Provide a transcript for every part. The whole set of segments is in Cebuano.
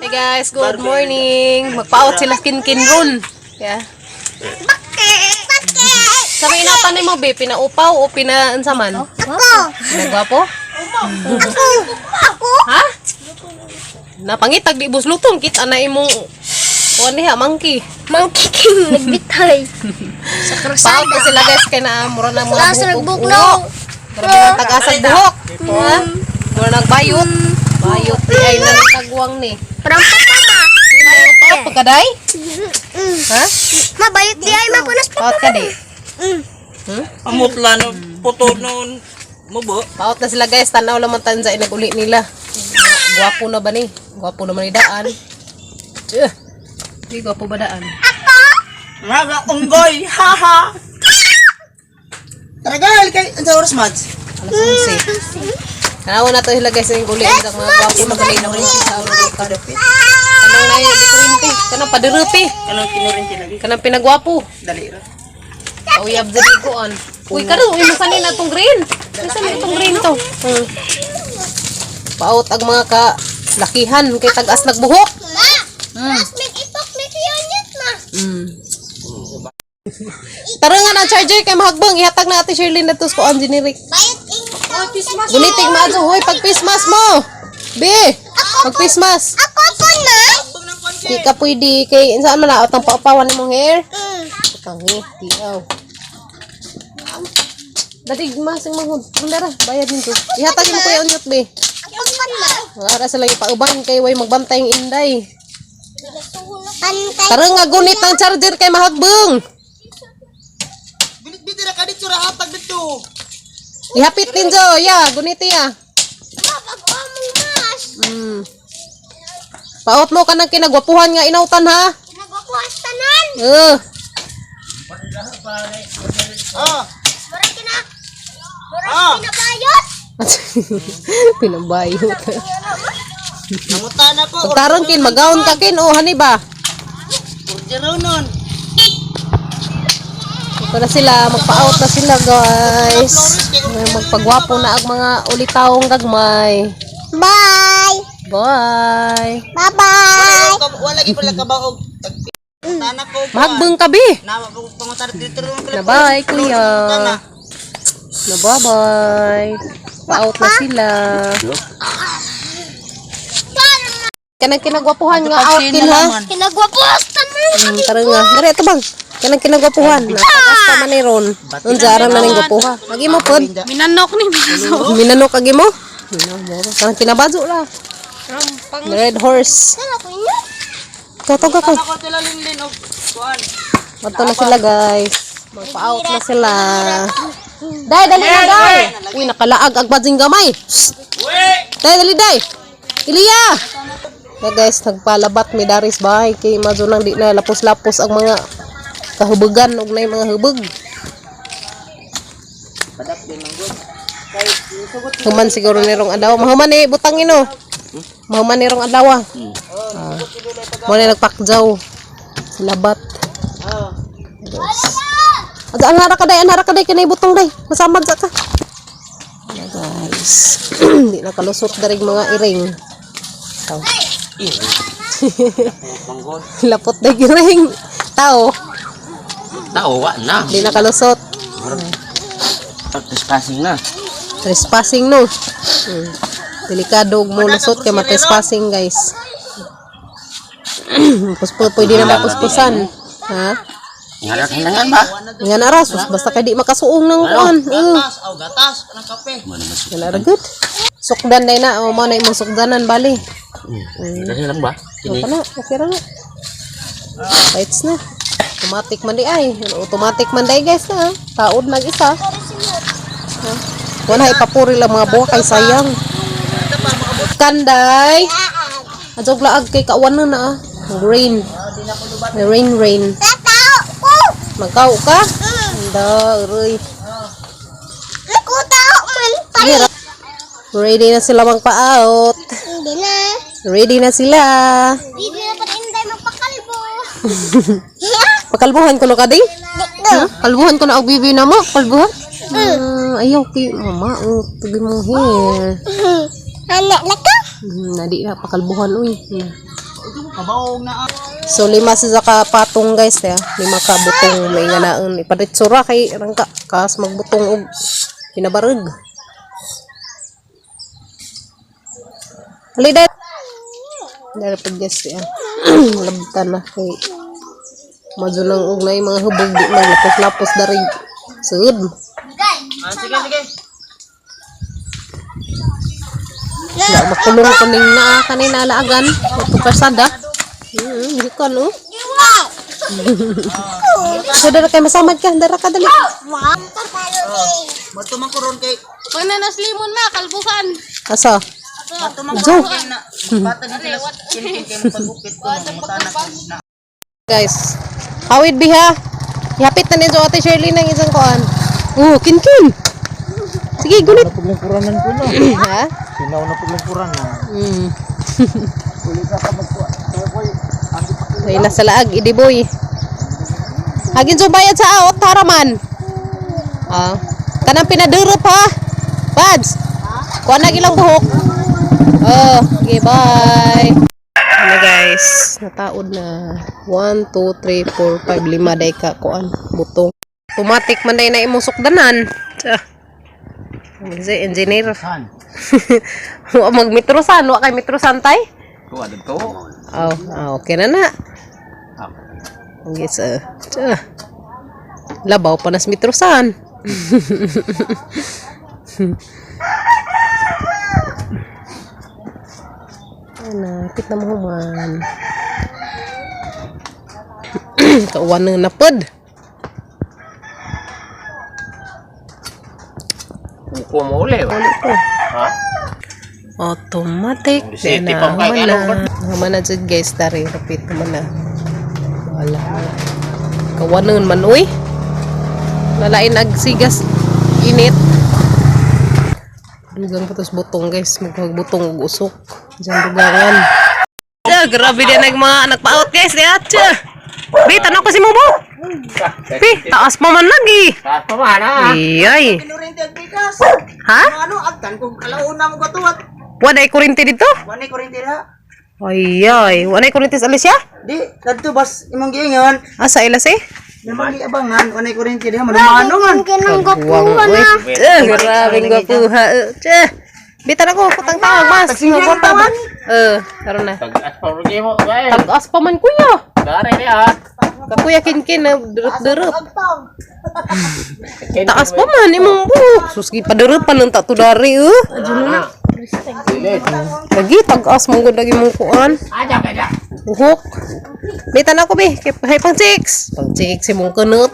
Hey guys, good morning. Magpa-out sila kin-kin ron. Yeah. Sa may inatan mo, be, pinaupaw o pina unsa man? Ako! Pinagwapo? Ako! Ako! Ha? Napangitag di busluton kita na imong kuan diha monkey. Monkey King nagbitay. Sa Paot krusada. na sila guys kay na mura na mga Taas buhok. nagbugnaw. Grabe na tag-asag buhok. Ha? Mura nagbayot. Bayot di ay nang tagwang ni. Parang papa. Bayot pa pagkaday? Ha? Mabayot di ay mapunas pa. Paot ka di. Amutla no puto noon. Mubo. Paot na sila guys, tanaw lang man tansa inaguli nila. Gwapo na ba ni? Gwapo naman ni daan. Eh. Di gwapo ba daan? Raga unggoy. Haha. Tara kay ang oras, Mads. Alas 11. Tanaw na to sila guys yung uli ang mga gwapo na ba ni Kanang na yun, di kurinti. Kanang padirupi. Kanang kinurinti lagi. Kanang pinagwapo. Dali ra. Uyab dyan ko an. Uy, karon uy masanin na tong green. Masanin itong green to. Paot ang mga ka lakihan kay tag-as nagbuhok. Ma! Mas may ipok ni Kiyonyot ma. Tara nga na charger kay mahagbang ihatag na Ate Shirley na to sa kuan generic. Bayot ing. Gunitig maazo hoy pag Christmas mo. Be, pag Christmas. Ako po na. Di ka pwede kay saan man na atang paupawan imong hair. Tangi, tiaw. Dali masing manghud. Dara, bayad nito. Ihatag mo kuya unyot be. Ako po na. Ara sila yung pauban kay way magbantay ang inday. Pantay. Tara nga gunit ang charger kay mahagbong. Binit-bit ra ka dito ra hatag dito. Ihapit ninjo, ya, gunit ya. Ma, pag-uwa mong mas. Paot mo kanang kinagwapuhan nga inautan ha. Kinagwapuas tanan. Eh. Ah, Murag kina. Murag Ah. kinabayot. Pinabayot. Namuta na ko. Pagtarong kin magaon ka kin oh hani ba? Order nun. Ito na sila, magpa-out na sila guys. May magpagwapo na ang mga ulitawong gagmay. Bye. Bye. Bye-bye. Wala gyud pala kabaog. Tana ko. Mahagbong ka bi. Na pangutan dito ro. Na bye kuya. Na bye-bye. Pa-out na sila. Kanang kinagwapuhan nga out kin ha. Kinagwapuas tanan. Tara nga. Dali ito bang. Kanang kinagwapuhan. Natagas pa man ni ron. Unsa aram na ning gwapuha. Agi mo pod. Minanok ni Minanok. Minanok agi mo. Kanang kinabazo la. Red horse. Sana ko inyo. Tatog ako. Ako tila linlin og kuan. Mato na sila guys. Magpa-out na sila. Day, dali na day. Uy, nakalaag ang bading gamay. Shh. Day, dali day. Iliya. Na guys, nagpalabat mi daris bahay kay madyo nang di na lapos-lapos ang mga kahubagan ug na mga hubog. Human siguro nirong adlaw. Mahuman eh, butang ino. Mahuman nirong adlaw. Ah. Mo na nagpakjaw. Labat. Ada anara ka day, anara ka day kanay butong day. Masamad sa ka. Ano guys. Di na kalusot darig mga iring. Tao. Lapot day iring. Tao, Tao wa na. di na kalusot. Trespassing na. Trespassing no. Delikado og mo lusot kay ma-trespassing guys. Puspo pwede na mapuspusan. Ha? Nga kailangan ba? Nga na ra, sus, basta kay di makasuong ng kuan. Gatas, aw gatas, anang kape. Wala ra good. Sukdan day na, o mo na imong sukdanan bali. Kasi lang ba? Okay na, okay ra na. Lights na. Automatic man di ay. Automatic man di guys na. Taod nag isa. Ha? Wala ipapuri lang mga buwa kay sayang. Kanday. Adjog laag kay kauwan na na. Ah. Rain. Rain rain. Tatao ko. Magkao ka? Anda, uroy. Nakutao man. Mira. Ready na sila magpa-out. Hindi na. Ready na sila. Hindi na pa rin tayo magpakalbo. Pakalbuhan ko no ka ding? Dito. Ha? Kalbuhan ko na og bibi na mo. Kalbuhan? Ah, ayaw kay mama. Oh, tugi mo hair. Anak na ka. Nadi na pakalbuhan uy. Ito mo kabaong na. So lima sa ka patong, guys, ya. Lima ka butong may nga naon ipaditsura kay rangka kas magbutong og hinabarog. Hali dahil. Dari pag, guys, ya. Labtan na kay madyo nang og na mga hubog di maglapos-lapos dari sud. Ah, sige, sige. Wala makulong ko ning naa kanina laagan. Ito pasada. Gikan oh. So dara kay masamad ka, dara ka dali. Bato man ko ron kay Pananas limon na, kalbuhan. Asa? bato man ko Zo. ron kay na bata dito na kinkin kay magpagupit ko mangutana ko na. Guys, hawid biha. Ihapit na ninyo Ate Shirley ng isang kuan. Oh, kinkin. Sige, gulit. Paglingkuranan ko na. Ha? Sinaw na paglingkuranan. Uli ka ka magkuha. Koy, ang Ay, nasa laag, idiboy. Hagin subayad sa aot, haraman. Ah. Kanang pinadurop ha. Pads. Kuha na ilang buhok. Oh, okay, bye. Ano, guys, nataod na 1, 2, 3, 4, 5, 5 day ka kuan butong. Automatic man day na imong sukdanan. Tsa. Kasi engineer. San? Wa magmetrosan, wa kay metrosan tay. Kuha dito. Oh, ah, okay na na. Ang gis, tsa. Labaw pa nas metrosan. Ana, pit na mo human. Kauwan na napod. Kuko mo uli. Uli ko. Ha? Automatic. City Na, pa kay human na. ano, Human na jud, guys, dari rapit naman na. Wala na. Kawanon man uy. Lalain agsigas init. Dugang pa tos butong, guys, magbutong og usok. Diyan dugangan. Ah, grabe din nag mga nagpa-out, guys, ya. Tsa. Bi, tanaw ko si Momo. Bi, taas pa man lagi. Taas pa man ha. Iyay. Kinurinti ang bigas. Ha? Ano agtan kung kalauna mo gatuwat. Wala kuryente dito? Wala kuryente na. Ay, ay. Wala kuryente sa Alicia? Di kadto bas imong giingon. Ah, sa ilas eh? Namang giabangan wala kuryente diha manumano man. Kinang Kaguwang, uy. Eh, grabing gwapuha. Eh, tse. Bitan ako, kutang tawag, mas. Tagsinggil ang tawag. Eh, karon na. Tag-as pa rin mo. Guys. Tag-as pa man, kuya. Dari ni ah. Kakuya kinkin, derep-derep. Agtaw. Taas pa man, imong buhok. Sus, gipaderepan ng tato dari, eh. Lagi, tag-as mong gud lagi mong kuan. Aja kaya. Buhok. Bitan ako, be. Kay pang chicks. Pang chicks, imong kunot.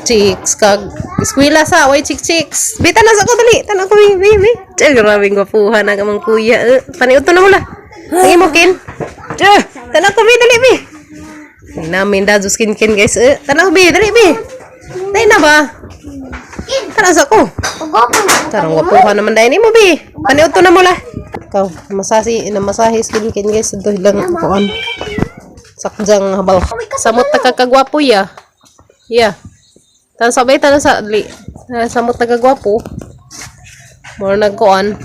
Chicks, kag eskwela sa, way chicks chicks. Bitan na sa ko, dali. Tan ako, be, be, be. Tse, grabe gwapuha na kamang kuya. Eh. Paniuto na mo la. Ang imo, kin. Tse, tan ako, be, dali, be. Namin da, kin kin, guys. Eh, tan ako, be, dali, be. Dali na ba? Tara sa ko. Tarong gwapuha naman dahil mo, be. Paniuto na mo la. Ikaw, masasi, namasahe skin kin, guys. Ito lang kuan. Sakjang habal. Samot na kagwapo ya. Yeah. Tan sabay tan sa li. Tan samot na kagwapo. More nagkuan.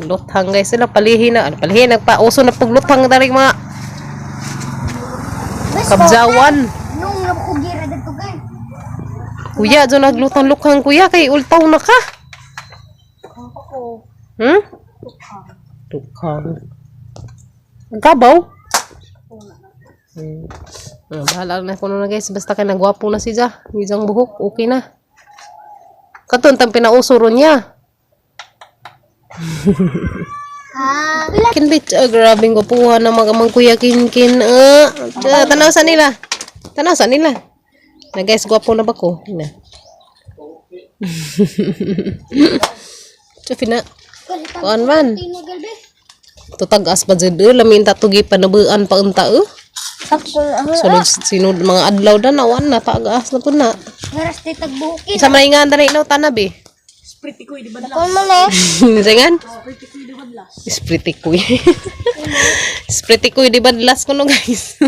Luthang, guys, sila palihi na. Ano palihi nagpauso na pagluthang dari mga kabjawan. Nung nakugira dito guys. Kuya, do naglutang lukhang kuya kay ultaw na ka. Lukhang. Gabaw. Bahala na kuno na, guys. Basta kay nagwapo na si Ja. Ijang buhok, okay na. Katon tang pinauso ron niya. Ha? Kinbit, ah, grabing gwapuhan na mga mang kuya kinkin. Ah, ah, tanaw sa nila. Tanaw sa nila. Na guys, gwapo na ba ko? Na. Chufi na. Kuan man. Tutag-as pa jud eh. Lamin tatugi panabuan pa unta eh. Sunod sinod mga adlaw da na wan na tagas na pud na. Ngaras di tagbukin. Sa may nga dali na tanab eh. Kung mali. Singan? Spritikoy. Spritikoy di badlas ko no, guys.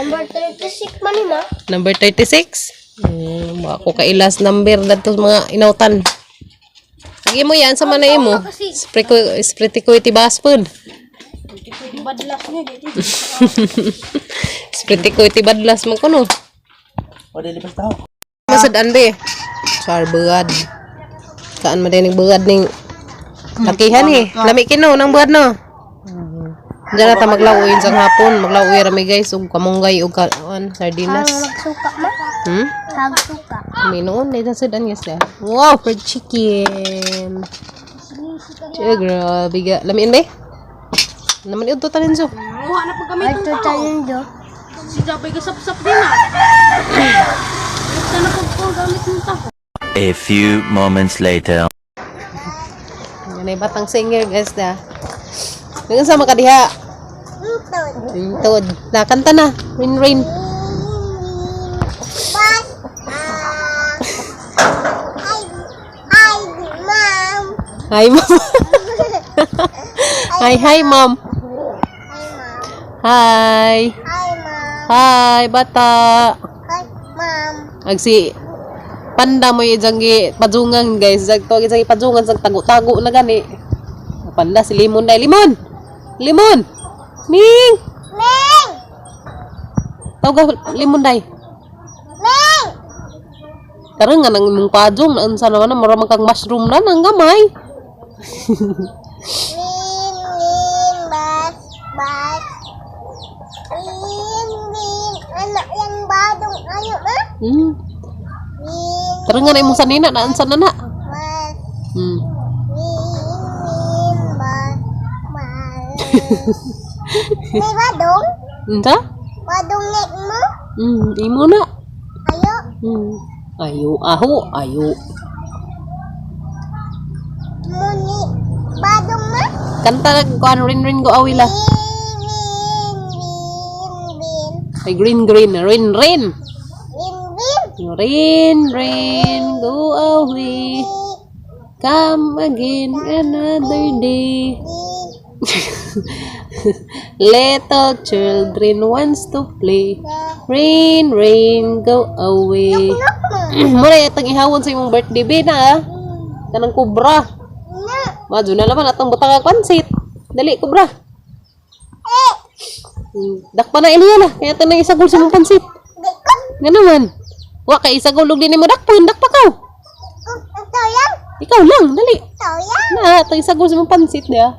Number 36 man na. Number 36. Ako kailas number dadto sa mga inautan. Lagi mo yan sa manay mo. Spriti ko iti baspon. Badlas niya dito. Spriti ko iti badlas mo kuno. O, dili pa tao. Masad ande. Char buad. Kaan man din buad ning lakihan eh. Lami kino nang buad no. Diyan na ta maglawin sa hapon, maglawin rami guys ug kamunggay ug kuan sardinas. Magsuka ma. Hagsuka. May noon na sudan guys na. Wow, fried chicken. Che, grabe ga. Lamiin ba? Naman ito tanin so. Muha na pag Ay, gamit to challenge. Si Jabay kasapsap din ah. Basta na pag ko gamit ng tao. A few moments later. Yan ay batang singer guys na. Nang sa makadiha. Ito. Tod. Nakanta na. Rain rain. Bas. Ah. Hi, hi, ma'am. Hi mom. Hi hi mom. Hi, ma'am. Hi. Hi, ma'am. Hi bata. Hi, ma'am. Ag si panda mo yung gi pajungan guys. Zag to gi pajungan sang tago-tago na gani. Panda si Limon dai Limon. Limon. Ming. Ming! Tawag Limon dai. Ming! Karon nga nang imong pajong na unsa naman na mura man kang mushroom na nang gamay. Win, win, bas, bas. Win, win. Anak yang badong ayo, ma. Win, Karon nga na imong sanina na unsa na na. bas. Win, win, bas, bas. May badong? Unsa? Badong nek mo? Imo na. Ayo. Ayo aho ayo. Muni. Badong ma? Kanta lang kuan rin rin go awila. Win, win, win, win. Ay green green rin rin. Win, win. Rain, rain, go away. Come again another day. Little children wants to play. Rain, rain, go away. Mura yatang ihawon sa imong birthday be na ah. Kanang kubra. Na. Madyo na naman atong butang ang pansit. Dali, kubra. Dakpa na iliya na. Kaya tanang isagol sa imong pansit. Di ko. Nga naman. Wa kay isagol og dinhi mo dakpon, dakpa ka. Ito yan. Ikaw lang, dali. Ito yan. Na, tang isagol sa imong pansit niya.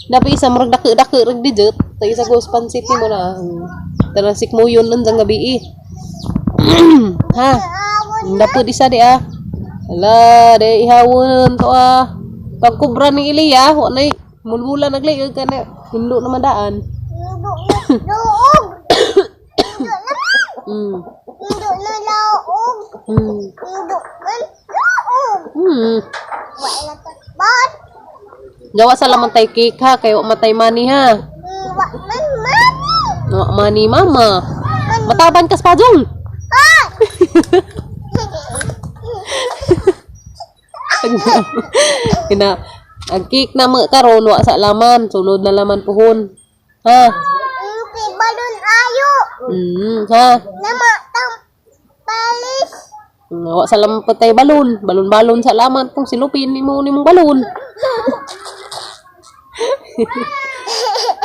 Dapat isa murag dako-dako rag dijot. Tang isagol sa pansit nimo na. Tanang sikmuyon nun sang gabi eh. Ha? Awon. Dapat isa di ah. Ala, di ihawon to ah. Pagkubra ni Eliya, wa nay mulmula nagliog ka na hindo naman daan. Indo na laog. Indo na. Indo na laog. Indo man laog. Wala ta. Bat. Gawa sa laman tay cake ha, kay wa matay money ha. Wa man mami. Wa money mama. Mataban kas pajong. Ah! Kina ang cake na mga karon wa sa laman, sulod na laman puhon. Ha? Inti balon ayo. Ha. Nama tam palis. Wa sa laman pa tay balon, balon-balon sa laman kung silupin nimo nimong balon.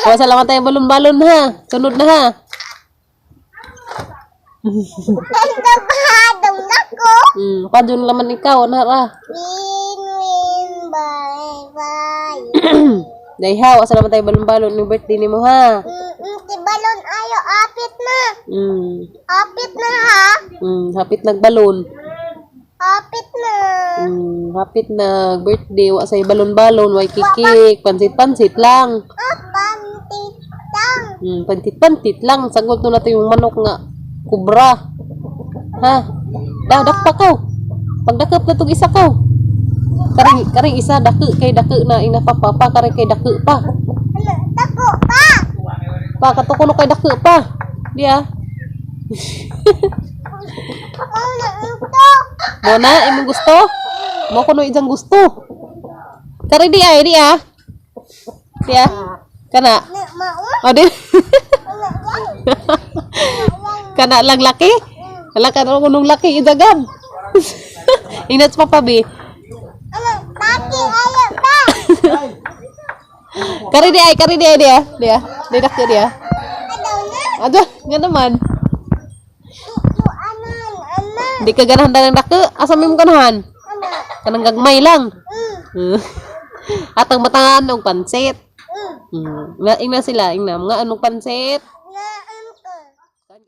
Wa sa laman tay balon-balon ha. Sunod na ha. Tanda bahadong nako. Padyon laman ikaw na ra. Win win bye bye. Day ha, wa sa laman tay balon-balon ni birthday nimo ha. Inti balon ayo apit na. Apit na ha. Hapit nagbalon. Apit na. Hapit na birthday wa say balon-balon, way kikik, pansit-pansit lang. Ah, pantitang. Pantit-pantit lang. Sagot no nato yung manok nga kubra. Ha? Da dakpa ka. Pagdakop na tong isa ka. Karing karing isa dako kay dako na inapapapa karing kay dako pa. Ano, dako pa. Pa kato kuno kay dako pa. Di ah. Ano ito? Mo na imong gusto. Mo kuno ijang gusto. Kari di ay di ah. Di ah. Kana. Na mao? O di. Ano yan? Kana lang laki. Wala ka na kunong laki idagan. Ingat pa pa bi. Ano? Taki ayo pa. Kari di ay, kari di ay, di ah. Di ah. Di dak di ah. Adaw na. Ado, nga naman. Tuto anan anan. Di ka ganahan ng dako. Asa may mo ganahan? Ana. Kanang gagmay lang. Mm. Atang matangan og pansit. Mm. Ingna sila, ingna mga anong pansit.